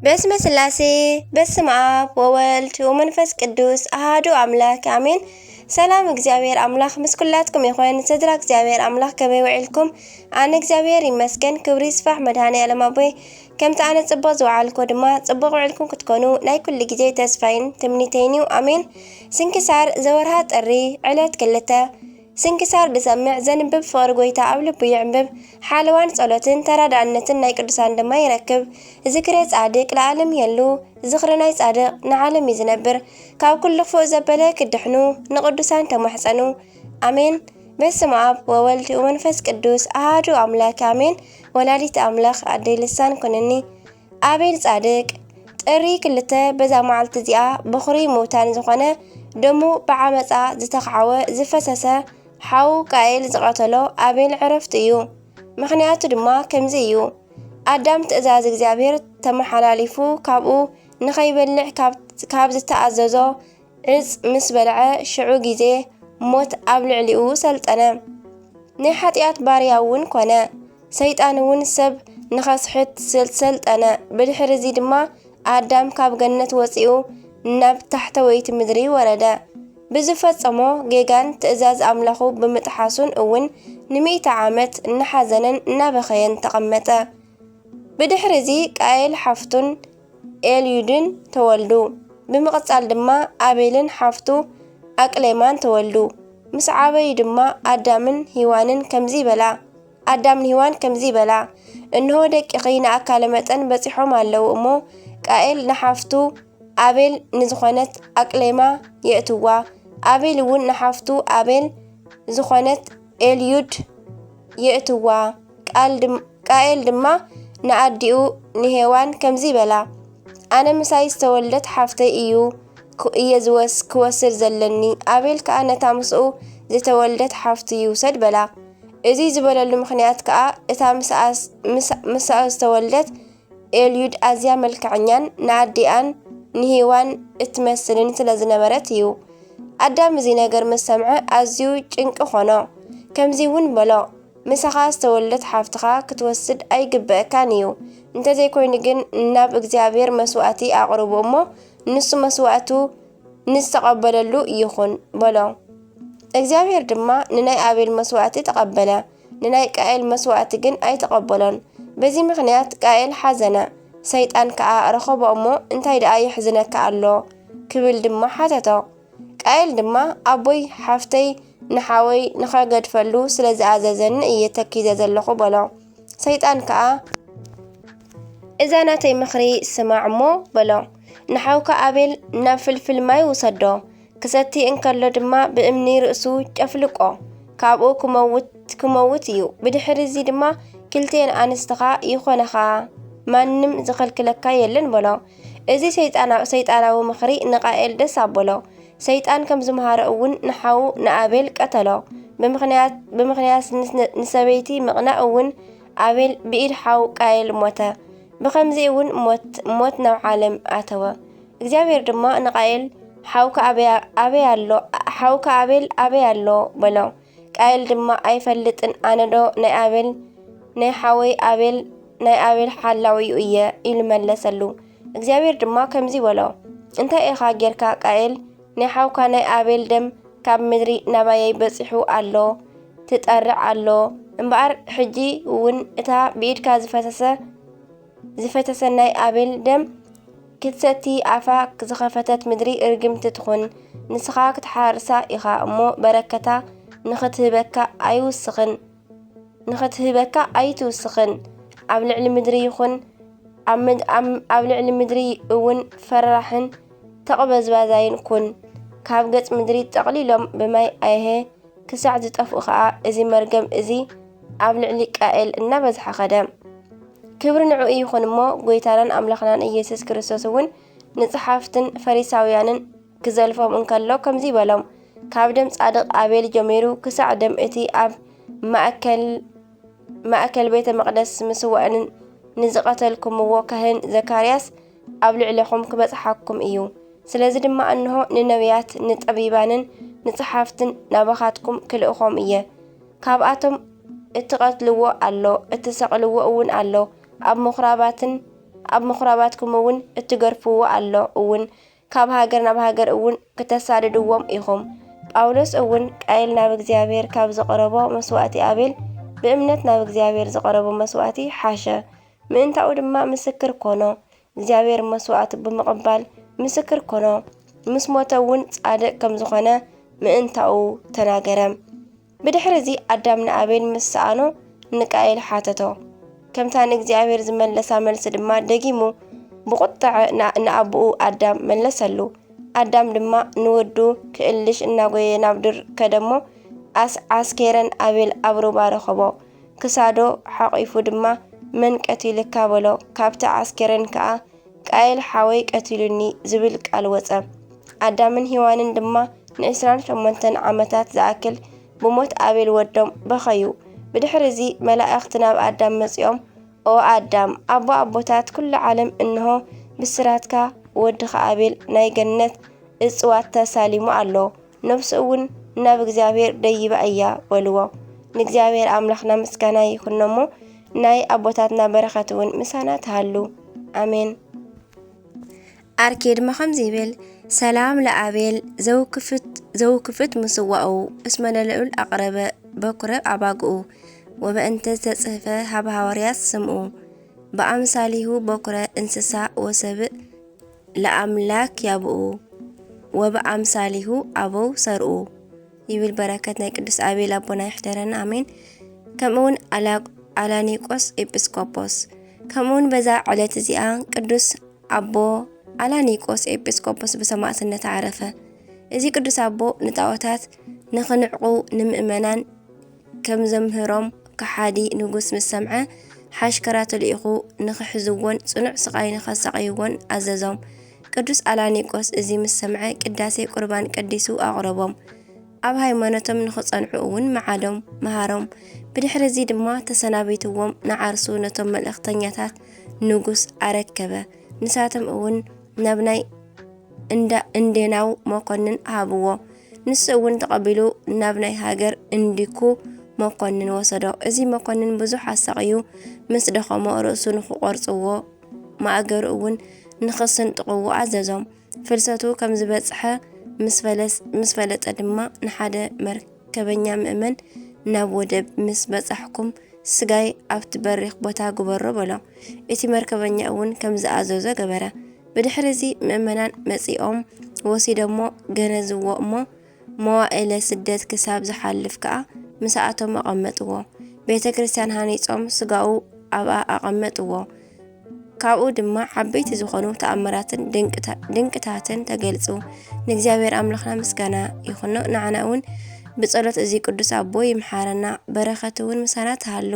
በስመ ስላሴ፣ በስመ ኣብ ወወልድ ወመንፈስ ቅዱስ ኣሃዱ ኣምላክ ኣሜን። ሰላም እግዚኣብሔር ኣምላክ ምስ ኩላትኩም ይኾን። ስድራ እግዚኣብሔር ኣምላክ ከመይ ውዒልኩም? ኣነ እግዚኣብሔር ይመስገን፣ ክብሪ ይስፋሕ መድኃኔ ዓለም ኣቦይ። ከምቲ ኣነ ጽቡቕ ዝወዓልኩ ድማ ጽቡቕ ውዒልኩም ክትኮኑ ናይ ኩሉ ግዜ ተስፋይን ትምኒተይን እዩ። ኣሜን። ስንክሳር ዘወርሃ ጥሪ ዕለት ክልተ። ስንክሳር ዝሰምዕ ዘንብብ ፍቕሪ ጎይታ ኣብ ልቡ ይዕንብብ። ሓለዋን ጸሎትን ተራዳእነትን ናይ ቅዱሳን ድማ ይረክብ። ዝክረ ጻድቅ ለዓለም የሉ። ዝኽሪ ናይ ጻድቕ ንዓለም እዩ ዝነብር። ካብ ኩሉ ክፉእ ዘበለ ክድሕኑ ንቅዱሳን ተማሕጸኑ። ኣሜን። በስመ ኣብ ወወልድ ወመንፈስ ቅዱስ ኣሃዱ ኣምላክ ኣሜን። ወላዲት ኣምላኽ ኣደይ ልሳን ኩንኒ። ኣቤል ጻድቅ። ጥሪ ክልተ በዛ መዓልቲ እዚኣ በኹሪ ምውታን ዝኾነ ደሙ ብዓመጻ ዝተኻዕወ ዝፈሰሰ ሓው ቃኤል ዝቐተሎ ኣቤል ዕረፍቱ እዩ። ምኽንያቱ ድማ ከምዚ እዩ። ኣዳም ትእዛዝ እግዚኣብሔር ተመሓላሊፉ ካብኡ ንኸይበልዕ ካብ ዝተኣዘዞ ዕፅ ምስ በልዐ ሽዑ ግዜ ሞት ኣብ ልዕሊኡ ሰልጠነ። ናይ ሓጢኣት ባርያ እውን ኮነ። ሰይጣን እውን ሰብ ንኸስሕት ሰልጠነ። ብድሕሪ እዚ ድማ ኣዳም ካብ ገነት ወፂኡ ናብ ታሕተወይቲ ምድሪ ወረደ። ብዝፈጸሞ ጌጋን ትእዛዝ ኣምላኹ ብምጥሓሱን እውን ንሚእቲ ዓመት እናሓዘነን እናበኸየን ተቐመጠ። ብድሕሪ እዚ ቃኤል ሓፍቱን ኤልዩድን ተወልዱ። ብምቕጻል ድማ ኣቤልን ሓፍቱ ኣቅሌማን ተወልዱ። ምስ ዓበዩ ድማ ኣዳምን ሂዋንን ከምዚ በላ፣ ኣዳም ንሂዋን ከምዚ በላ፣ እንሆ ደቂኺ ንኣካለ መጠን በጺሖም ኣለዉ እሞ፣ ቃኤል ንሓፍቱ ኣቤል ንዝኾነት ኣቅሌማ የእትዋ፣ ኣቤል እውን ንሓፍቱ ኣቤል ዝኾነት ኤልዩድ የእትዋ። ቃል ድም-፣ ቃኤል ድማ ንኣዲኡ ንሄዋን ከምዚ በላ፣ ኣነ ምሳይ ዝተወልደት ሓፍተይ እዩ ክ-፣ እየ ዝወስ-፣ ክወስድ ዘለኒ፣ ኣቤል ከኣ ነታ ምስኡ ዝተወልደት ሓፍቱ ይውሰድ በላ። እዚ ዝበለሉ ምኽንያት ከኣ እታ ምስኣ ስ-፣ ምስ-፣ ምስኣ ዝተወልደት ኤልዩድ ኣዝያ መልክዐኛን ንኣዲኣን ንሄዋን እትመስልን ስለ ዝነበረት እዩ። ኣዳም እዚ ነገር ምስ ሰምዐ ኣዝዩ ጭንቂ ኾኖ። ከምዚ እውን በሎ፣ ምሳኻ ዝተወልደት ሓፍትኻ ክትወስድ ኣይግበአካን እዩ። እንተዘይኮይኑ ግን ናብ እግዚኣብሔር መስዋእቲ ኣቕርቡ እሞ ንሱ መስዋእቱ ንዝተቐበለሉ ይኹን በሎ። እግዚኣብሔር ድማ ንናይ ኣቤል መስዋእቲ ተቐበለ፣ ንናይ ቃኤል መስዋእቲ ግን ኣይተቐበሎን። በዚ ምኽንያት ቃኤል ሓዘነ። ሰይጣን ከኣ ረኸቦ እሞ እንታይ ደኣ የሕዝነካ ኣሎ? ክብል ድማ ሓተቶ። ቃኤል ድማ ኣቦይ ሓፍተይ ንሓወይ ንኸገድፈሉ ስለ ዝኣዘዘኒ እየ ተኪዘ ዘለኹ በሎ። ሰይጣን ከኣ እዛ ናተይ ምኽሪ ስማዕ እሞ በሎ። ንሓውካ ኣቤል ናብ ፍልፍል ማይ ውሰዶ፣ ክሰቲ እንከሎ ድማ ብእምኒ ርእሱ ጨፍልቆ፣ ካብኡ ክመውት፣ ክመውት እዩ። ብድሕሪ እዚ ድማ ክልቴን ኣንስትኻ ይኾነኻ፣ ማንም ዝኸልክለካ የለን በሎ። እዚ ሰይጣና-፣ ሰይጣናዊ ምኽሪ ንቃኤል ደስ ኣበሎ። ሰይጣን ከም ዝመሃሮ እውን ንሓዉ ንኣቤል ቀተሎ። ብምኽንያት፣ ብምኽንያት ንስ-፣ ንሰበይቲ ምቕናእ እውን ኣቤል ብኢድ ሓው ቃየል ሞተ። ብኸምዚ እውን ሞት፣ ሞት ናብ ዓለም ኣተወ። እግዚኣብሔር ድማ ንቃየል፣ "ሓውካ ኣበይ፣ ኣበይ ኣሎ? ሓውካ ኣቤል ኣበይ ኣሎ?" በሎ። ቃየል ድማ፣ "ኣይፈልጥን፣ ኣነዶ ናይ ኣቤል፣ ናይ ሓወይ ኣቤል፣ ናይ ኣቤል ሓላዊኡ እየ" ኢሉ መለሰሉ። እግዚኣብሔር ድማ ከምዚ በሎ፣ "እንታይ ኢኻ ጌርካ ቃየል? ናይ ሓውካ ናይ ኣቤል ደም ካብ ምድሪ ናባየይ በጺሑ ኣሎ፣ ትጠርዕ ኣሎ። እምበኣር ሕጂ እውን እታ ብኢድካ ዝፈሰሰ፣ ዝፈሰሰ ናይ ኣቤል ደም ክትሰቲ ኣፋ ዝኸፈተት ምድሪ ርግምቲ ትኹን። ንስኻ ክትሓርሳ ኢኻ እሞ በረከታ ንኽትህበካ ኣይውስኽን፣ ንኽትህበካ ኣይትውስኽን። ኣብ ልዕሊ ምድሪ ይኹን ኣብ ምድ-፣ ኣብ፣ ኣብ ልዕሊ ምድሪ እውን ፈራሕን ተቕበዝባዛይን ኩን። ካብ ገጽ ምድሪ ጠቕሊሎም ብማይ ኣይሀ ክሳዕ ዝጠፍኡ ኸኣ፣ እዚ መርገም እዚ ኣብ ልዕሊ ቃኤል እናበዝሐ ኸደ። ክብሪ ንዕኡ ይኹን እሞ፣ ጐይታናን ኣምላኽናን ኢየሱስ ክርስቶስ እውን ንጸሓፍትን ፈሪሳውያንን ክዘልፎም እንከሎ፣ ከምዚ በሎም፣ ካብ ደም ጻድቕ ኣቤል ጀሚሩ ክሳዕ ደም እቲ ኣብ ማእከል፣ ማእከል ቤተ መቕደስ ምስዋእን ንዝቐተልኩምዎ ካህን ዘካርያስ ኣብ ልዕሌኹም ክበጽሓኩም እዩ። ስለዚ ድማ እንሆ ንነቢያት፣ ንጠቢባንን ንጸሓፍትን ናባኻትኩም ክልእኾም እየ። ካብኣቶም እትቐትልዎ ኣሎ፣ እትሰቕልዎ እውን ኣሎ፣ ኣብ ምኹራባትን ኣብ ምኹራባትኩም እውን እትገርፍዎ ኣሎ፣ እውን ካብ ሃገር ናብ ሃገር እውን ክተሳድድዎም ኢኹም። ጳውሎስ እውን ቃየል ናብ እግዚኣብሔር ካብ ዘቕረቦ መስዋእቲ ኣቤል ብእምነት ናብ እግዚኣብሔር ዘቐረቦ መስዋእቲ ሓሸ። ምእንታኡ ድማ ምስክር ኮኖ። እግዚኣብሔር መስዋእቱ ብምቕባል ምስክር ኮኖ። ምስ ሞተ እውን ጻድቕ ከም ዝኾነ ምእንታኡ ተናገረ። ብድሕሪ እዚ ኣዳም ንኣቤል ምስ ሰኣኖ ንቃኤል ሓተቶ። ከምታ ንእግዚኣብሔር ዝመለሳ መልሲ ድማ ደጊሙ ብቑጥዐ ንኣቦኡ ኣዳም መለሰሉ። ኣዳም ድማ ንወዱ ክእልሽ እናጎየ ናብ ዱር ከደሞ ኣስ ዓስኬረን ኣቤል ኣብ ሩባ ረኸቦ። ክሳዶ ሓቒፉ ድማ መን ቀቲልካ በሎ። ካብቲ ዓስኬረን ከኣ ቃኤል ሓወይ ቀቲሉኒ ዝብል ቃል ወጸ። ኣዳምን ሂዋንን ድማ ንዕስራን ሸሞንተን ዓመታት ዝኣክል ብሞት ኣቤል ወዶም በኸዩ። ብድሕሪ እዚ መላእኽቲ ናብ ኣዳም መጺኦም፣ ኦ ኣዳም፣ ኣቦ ኣቦታት ኩሉ ዓለም እንሆ ብስራትካ ወድኻ ኣቤል ናይ ገነት እጽዋት ተሳሊሙ ኣሎ፣ ነፍሱ እውን ናብ እግዚኣብሔር ደይባ እያ በልዎ። ንእግዚኣብሔር ኣምላኽና ምስጋና ይኹኖ እሞ ናይ ኣቦታትና በረኸት እውን ምሳና ትሃሉ። ኣሜን። ኣርኬ ድማ ከምዚ ይብል፣ ሰላም ለኣቤል ዘውክፍት ምስዋኡ እስመ ለልዑል ኣቕረበ በኩረ ኣባግኡ ወበእንተ ዝተጽህፈ ሃብ ሃዋርያት ስምኡ በኣምሳሊሁ በኩረ እንስሳ ወሰብእ ለኣምላክ ያብኡ ወበኣምሳሊሁ ኣበው ሰርኡ ይብል። በረከት ናይ ቅዱስ ኣቤል ኣቦና ይሕደረና፣ ኣሜን። ከምኡውን ኣላኒቆስ ኤጲስቆጶስ። ከምኡውን በዛ ዕለት እዚኣ ቅዱስ ኣቦ ኣላኒቆስ ኤጲስቆጶስ ብሰማእትነት ዓረፈ። እዚ ቅዱስ ኣቦ ንጣዖታት ንኽንዕቑ ንምእመናን ከም ዘምህሮም ከሓዲ ንጉስ ምስ ሰምዐ፣ ሓሽከራቱ ልኢኹ ንኽሕዝዎን ጽኑዕ ስቓይ ንኸሳቕይዎን ኣዘዞም። ቅዱስ ኣላኒቆስ እዚ ምስ ሰምዐ ቅዳሴ ቁርባን ቀዲሱ ኣቕረቦም። ኣብ ሃይማኖቶም ንኽጸንዑ እውን መዓዶም መሃሮም። ብድሕሪ እዚ ድማ ተሰናቢትዎም ንዓርሱ ነቶም መልእኽተኛታት ንጉስ ኣረከበ። ንሳቶም እውን ናብ ናይ እንዳ እንዴናው መኮንን ሃብዎ። ንሱ እውን ተቐቢሉ ናብ ናይ ሃገር እንዲኩ መኮንን ወሰዶ። እዚ መኮንን ብዙሕ ኣሳቕዩ ምስ ደኸሞ ርእሱ ንኽቖርጽዎ ማእገሩ እውን ንኽስንጥቕዎ ኣዘዞም። ፍልሰቱ ከም ዝበጽሐ ምስ ፈለጠ ድማ ንሓደ መርከበኛ ምእመን ናብ ወደብ ምስ በጻሕኩም ስጋይ ኣብቲ በሪኽ ቦታ ግበሮ በሎ። እቲ መርከበኛ እውን ከም ዝኣዘዞ ገበረ። ብድሕሪ እዚ ምእመናን መጺኦም ወሲዶሞ ገነዝዎ እሞ መዋእለ ስደት ክሳብ ዝሓልፍ ከኣ ምሳኣቶም ኣቐመጥዎ። ቤተ ክርስቲያን ሃኒጾም ስጋኡ ኣብኣ ኣቐመጥዎ። ካብኡ ድማ ዓበይቲ ዝኾኑ ተኣምራትን ድንቅታትን ተገልጹ። ንእግዚኣብሔር ኣምላኽና ምስጋና ይኹኖ። ንዓና እውን ብጸሎት እዚ ቅዱስ ኣቦ ይምሓረና፣ በረኸቱ እውን ምሳና ትሃሉ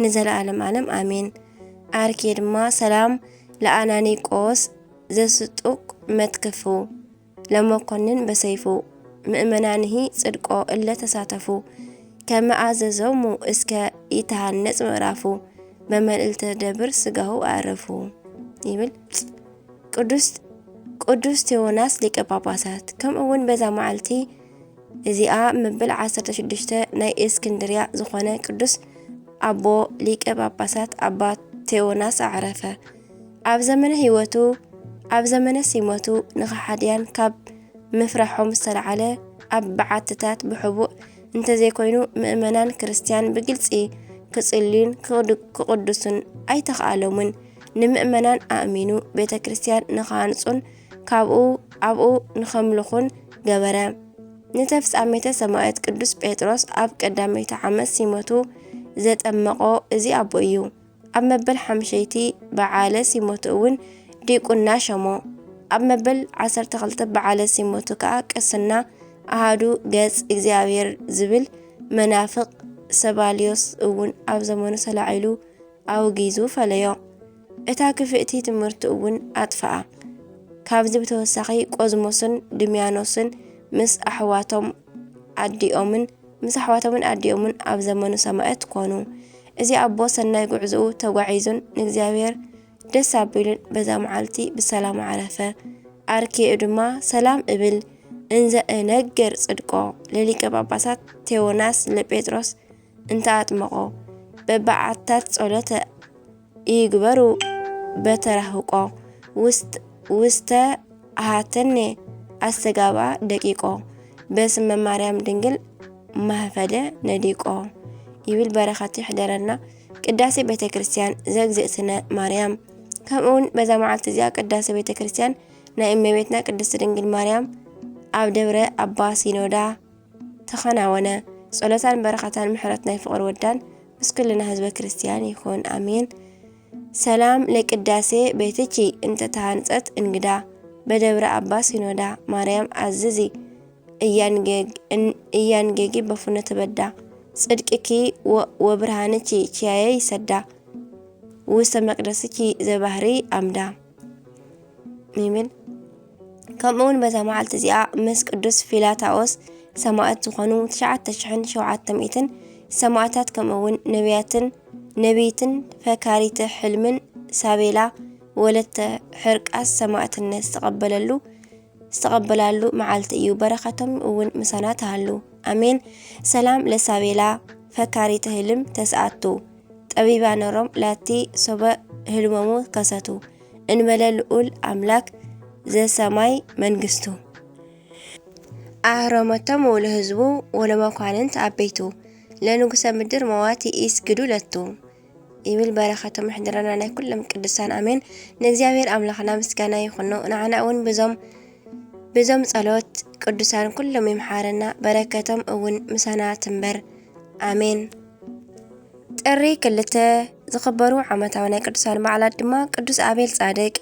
ንዘለዓለም ዓለም ኣሜን። ኣርኬ ድማ ሰላም ለኣናኒቆስ ዘስጡቅ መትክፉ ለመኮንን በሰይፉ ምእመናንሂ ጽድቆ እለ ተሳተፉ ከመ ኣዘዞሙ እስከ ኢተሃነጽ ምዕራፉ በመልእልተ ደብር ስጋሁ ኣዕረፉ ይብል። ቅዱስ ቴዎናስ ሊቀ ጳጳሳት። ከምኡ እውን በዛ መዓልቲ እዚኣ መበል ዓሰርተ ሽዱሽተ ናይ እስክንድርያ ዝኾነ ቅዱስ ኣቦ ሊቀ ጳጳሳት ኣባ ቴዎናስ ኣዕረፈ። ኣብ ዘመነ ህይወቱ ኣብ ዘመነ ሲመቱ ንኸሓድያን ካብ ምፍራሖም ዝተለዓለ ኣብ በዓትታት ብሕቡእ እንተዘይኮይኑ ምእመናን ክርስትያን ብግልጺ ክጽልዩን ክቕድሱን ኣይተኽኣሎምን። ንምእመናን ኣእሚኑ ቤተ ክርስትያን ንኽሃንጹን ካብኡ ኣብኡ ንኸምልኹን ገበረ። ንተፍጻሜተ ሰማዕት ቅዱስ ጴጥሮስ ኣብ ቀዳመይቲ ዓመት ሲመቱ ዘጠመቖ እዚ ኣቦ እዩ። ኣብ መበል ሓምሸይቲ በዓለ ሲመቱ እውን ዲቁና ሸሞ። ኣብ መበል ዓሰርተ ክልተ በዓለ ሲመቱ ከኣ ቅስና ኣሃዱ ገጽ እግዚኣብሔር ዝብል መናፍቕ ሰባልዮስ እውን ኣብ ዘመኑ ተላዒሉ ኣውጊዙ ፈለዮ። እታ ክፍእቲ ትምህርቱ እውን ኣጥፍኣ። ካብዚ ብተወሳኺ ቆዝሞስን ድምያኖስን ምስ ኣሕዋቶም ኣዲኦምን ምስ ኣሕዋቶምን ኣዲኦምን ኣብ ዘመኑ ሰማእት ኮኑ። እዚ ኣቦ ሰናይ ጉዕዝኡ ተጓዒዙን ንእግዚኣብሔር ደስ ኣቢሉን በዛ መዓልቲ ብሰላም ዓረፈ። ኣርኬኡ ድማ ሰላም እብል እንዘ እነግር ጽድቆ ለሊቀ ጳጳሳት ቴዎናስ ለጴጥሮስ እንተ ኣጥመቖ በብዓታት ጸሎተ ይግበሩ በተራህቆ ውስተ ሃተኔ ኣስተጋብኣ ደቂቆ በስመ ማርያም ድንግል ማህፈደ ነዲቆ ይብል። በረኸት ይሕደረና። ቅዳሴ ቤተ ክርስቲያን ዘእግዝእትነ ማርያም። ከምኡውን በዛ መዓልቲ እዚኣ ቅዳሴ ቤተ ክርስቲያን ናይ እመቤትና ቅድስት ድንግል ማርያም ኣብ ደብረ ኣባ ሲኖዳ ተኸናወነ። ጸሎታን በረኸታን ምሕረት ናይ ፍቕር ወዳን ምስ ኩልና ህዝበ ክርስቲያን ይኹን፣ ኣሜን። ሰላም ለቅዳሴ ቤትኪ እንተ ተሃንጸት እንግዳ፣ በደብረ ኣባ ሲኖዳ ማርያም ኣዝዚ እያንጌጊ በፉነ ተበዳ። ጽድቅኪ ወብርሃንኪ ኪያየ ይሰዳ፣ ውስተ መቅደስኪ ዘባህሪ ኣምዳ ይብል። ከምኡ እውን በዛ መዓልቲ እዚኣ ምስ ቅዱስ ፊላታኦስ ሰማእት ዝኾኑ ትሽዓተ ሽሕን ሸውዓተ ሚእትን ሰማእታት፣ ከምኡ እውን ነቢያትን ነቢይትን ፈካሪተ ሕልምን ሳቤላ ወለተ ሕርቃስ ሰማእትነት ዝተቐበለሉ ዝተቐበላሉ መዓልቲ እዩ። በረኸቶም እውን ምሳና ትሃሉ፣ ኣሜን። ሰላም ለሳቤላ ፈካሪተ ህልም ተስኣቱ፣ ጠቢባነ ሮም ላቲ ሶበ ህልሞሙ ከሰቱ፣ እንበለ ልኡል ኣምላክ ዘሰማይ መንግስቱ። ኣህረመቶም ለህዝቡ ወለመኳንንት ኣበይቱ፣ ለንጉሰ ምድር መዋቲ ኢስግዱ ለቱ ይብል። በረኸቶም ይሕደረና ናይ ኩሎም ቅዱሳን፣ ኣሜን። ንእግዚኣብሔር ኣምላኽና ምስጋና ይኹኖ፣ ንዓና እውን ብዞም ብዞም ጸሎት ቅዱሳን ኩሎም ይምሓረና፣ በረከቶም እውን ምሳና ትንበር፣ ኣሜን። ጥሪ ክልተ ዝኽበሩ ዓመታዊ ናይ ቅዱሳን በዓላት ድማ ቅዱስ ኣቤል ጻድቅ፣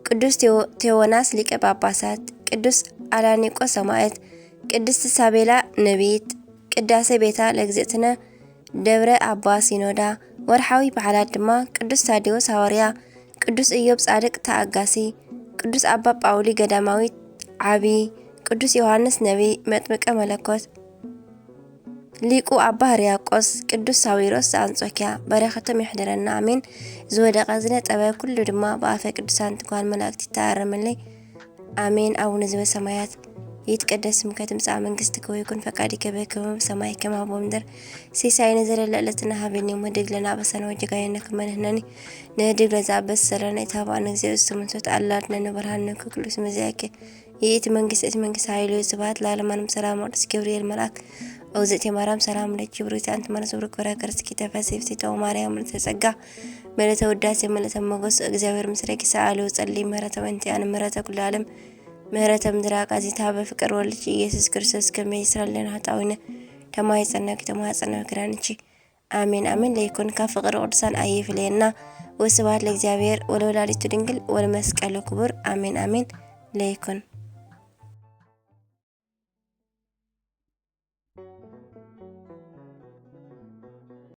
ቅዱስ ቴዎ- ቴዎናስ ሊቀ ጳጳሳት፣ ቅዱስ ኣላኒቆስ ሰማዕት፣ ቅድስቲ ሳቤላ ነቢይት፣ ቅዳሴ ቤታ ለእግዝእትነ ደብረ ኣባ ሲኖዳ። ወርሓዊ በዓላት ድማ ቅዱስ ታዴዎስ ሃዋርያ፣ ቅዱስ ኢዮብ ጻድቅ ተኣጋሲ፣ ቅዱስ ኣባ ጳውሊ ገዳማዊ ዓቢ፣ ቅዱስ ዮሃንስ ነቢ መጥምቀ መለኮት፣ ሊቁ ኣባ ህርያቆስ፣ ቅዱስ ሳዊሮስ ዘኣንጾኪያ። በረከቶም ይሕደረና፣ ኣሜን። ዝወደቀ ዝነጠበ ኩሉ ድማ ብኣፈ ቅዱሳን ትጓል መላእክት ይተኣረመለይ፣ ኣሜን። ኣቡነ ዘበሰማያት ይትቀደስ ስምከ፣ ትምጻእ መንግስትከ፣ ወይኩን ፈቃድከ በከመ በሰማይ ከማሁ በምድር። ሲሳየነ ዘለለ ዕለትነ ሀበነ ዮም፣ ወህድግ ለነ አበሳነ ወጌጋየነ ከመ ንሕነኒ ንህድግ ለዘአበሰ ለነ ኢታብአነ እግዚኦ ውስተ መንሱት፣ አላ አድነነ ወአድኃነነ ከኩሉ። እስመ ዚአከ ይእቲ መንግስት፣ እቲ መንግስት ኃይል እዩ። ስብሐት ለዓለመ ዓለም። ሰላም ቅዱስ ገብርኤል መልአክ። እግዝእትየ ማርያም ሰላም ለኪ፣ ብሩክቲ አንቲ እምአንስት፣ ብሩክ ፍሬ ከርሥኪ ተፈሥሒ ፍሥሕቲ ኦ ማርያም ምልዕተ ጸጋ፣ ምልዕተ ውዳሴ፣ ምልዕተ ሞገስ፣ እግዚአብሔር ምስሌኪ። ሰአሊ ወጸሊ ምህረተ ወእንቲአነ ምህረተ ኩሉ ዓለም፣ ምህረተ ምድር አቃዚታ በፍቅር ወልድኪ ኢየሱስ ክርስቶስ ከመ ይስራይ ለነ ኃጣውኢነ። ተማይጸነኪ ተማጸነ ክዳንቺ። አሜን አሜን። ለይኩን ካብ ፍቅሪ ቅዱሳን አይፍለየና። ወስብሐት ለእግዚአብሔር ወለወላዲቱ ድንግል ወለመስቀሉ ክቡር። አሜን አሜን። ለይኩን